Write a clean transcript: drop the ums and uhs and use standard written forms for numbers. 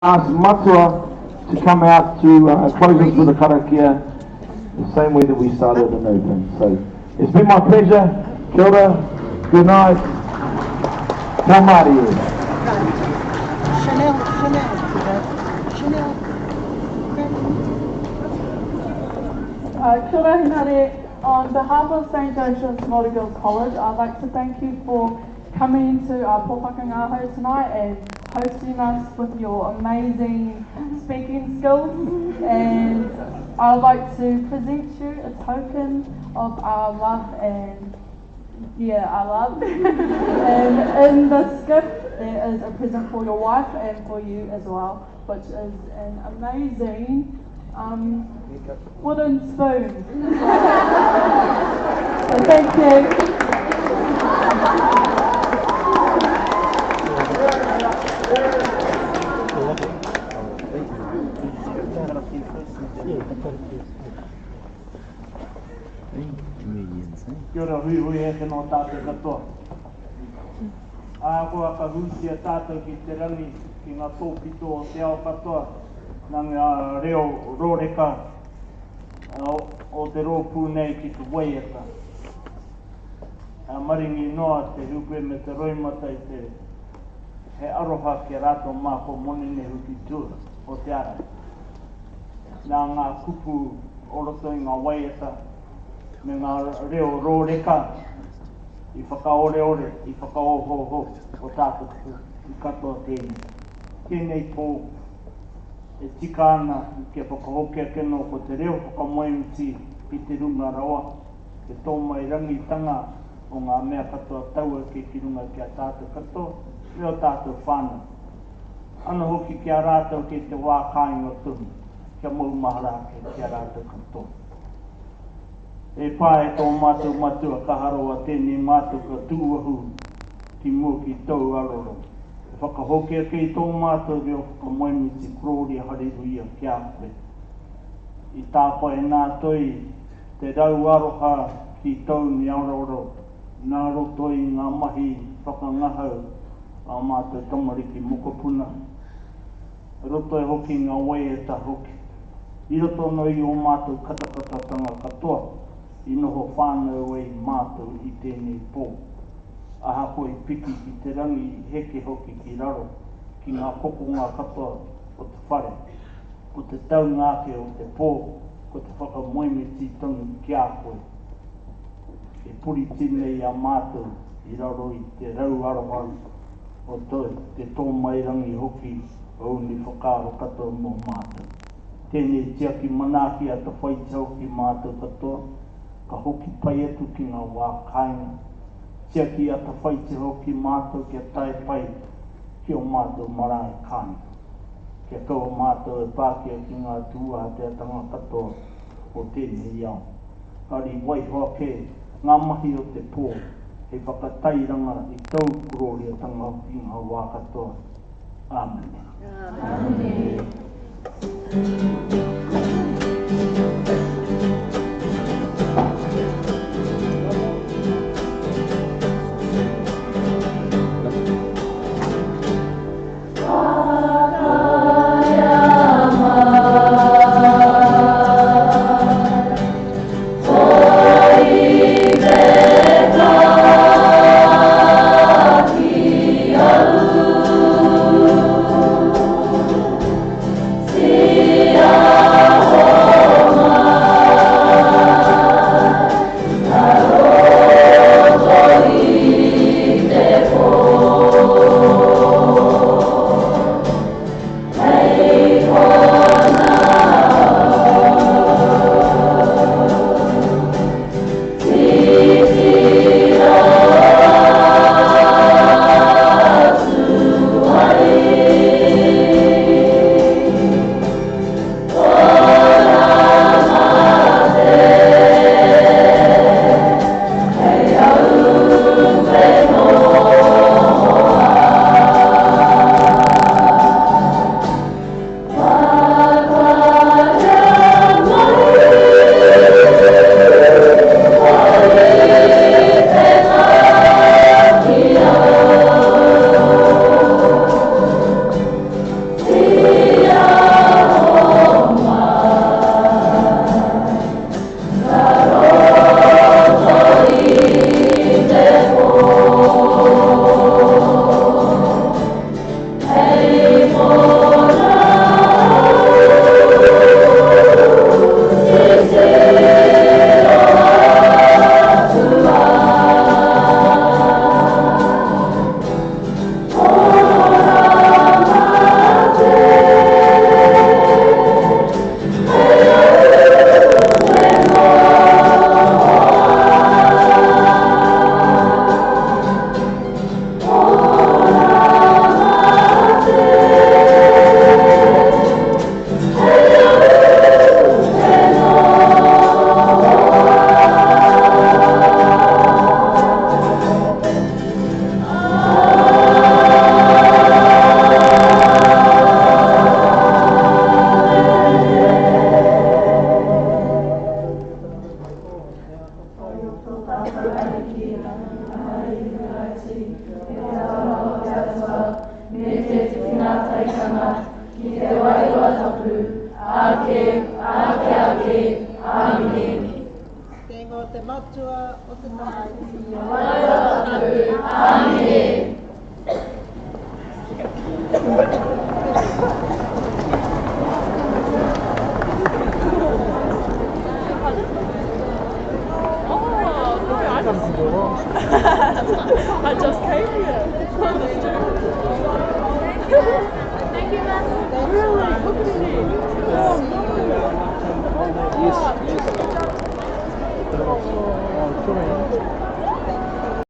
Ask Matua to come out to uh, close us with a karakia the same way that we started and opened. So it's been my pleasure. Kia ora. Good night. Kia mārie. Chanel, Chanel, Chanel. Uh, kia ora Henare. On behalf of St Joseph's Māori Girls College, I'd like to thank you for coming to our Pō Whakangahau tonight and hosting us with your amazing speaking skills. And I'd like to present you a token of our love and yeah, our love. and in this gift, there is a present for your wife and for you as well, which is an amazing um, wooden spoon. so thank you. Kia ora, huihui eke nō tātou katoa. Ahakoa ka hūtia tātou ki te rangi, ki ngā tōpito o te ao katoa, nā ngā reo rōreka o te rōpū nei ki te waiata. A maringi noa te hūpē me te roimata i te he aroha ki a rātou mā ko Moninehu ki tua o te ara. Nā ngā kupu o roto i ngā waiata me ngā reo rōreka i whakaoreore, i whakaohooho o tātou i katoa tēnei. Tēnei pō e tika ana kia whakahoki ake anō ko te reo whakamoemiti ki te runga rawa, te tōmairangitanga o ngā mea katoa tau ake ki runga ki a tātou katoa me ō tātou whānau. Anō hoki ki a rātou kei te wā kāinga tonu, kia maumahara ake ki a rātou katoa. E pā e tō mātou Matua kaha rawa tēnei mātou ka tūohu ki mua ki tōu aroro. E whakahoki ake i tō mātou reo whakamoemiti korōria hareruia ki a koe. I tāpae nā toi te rau aroha ki tōu ni aroro nā roto i ngā mahi whakangahau a mātou tamariki mokopuna. Roto e hoki ngā waiata hoki. I roto anō i ō mātou katakatatanga katoa, i noho whānau ai mātou i tēnei pō. Ahakoa i piki ki te rangi, i heke hoki ki raro, ki ngā kokonga katoa o te whare. Ko te taunga ake o te pō, ko te whakamoemiti tonu ki a koe. E puriti nei a mātou i raro i te rau aroha o toi, te tōmairangi hoki o uni whakaaro katoa mō mātou. Tēnei tiaki manaaki atawhaitia hoki mātou katoa, ka hoki pai atu ki ngā wā kāinga. Tiaki atawhaitia hoki mātou kia tae pai ki ō mātou marae kāinga. Kia kaua mātou e pākia ki ngā tūāteatanga katoa o tēnei ao. Ari waiho ake ngā mahi o te pō hei whakatairanga i tōu korōriatanga hoki ngā wā katoa. Āmene. Āmene. Aitanga, ki te Wairua Tapu, ake, ake ake, Āmine. Te ingoa o te Matua, o te Tama, Wairua Tapu, Āmine. I just came here. Thank you, Master. Really? Look at you. Oh, no. Yes, yes. Oh, sorry.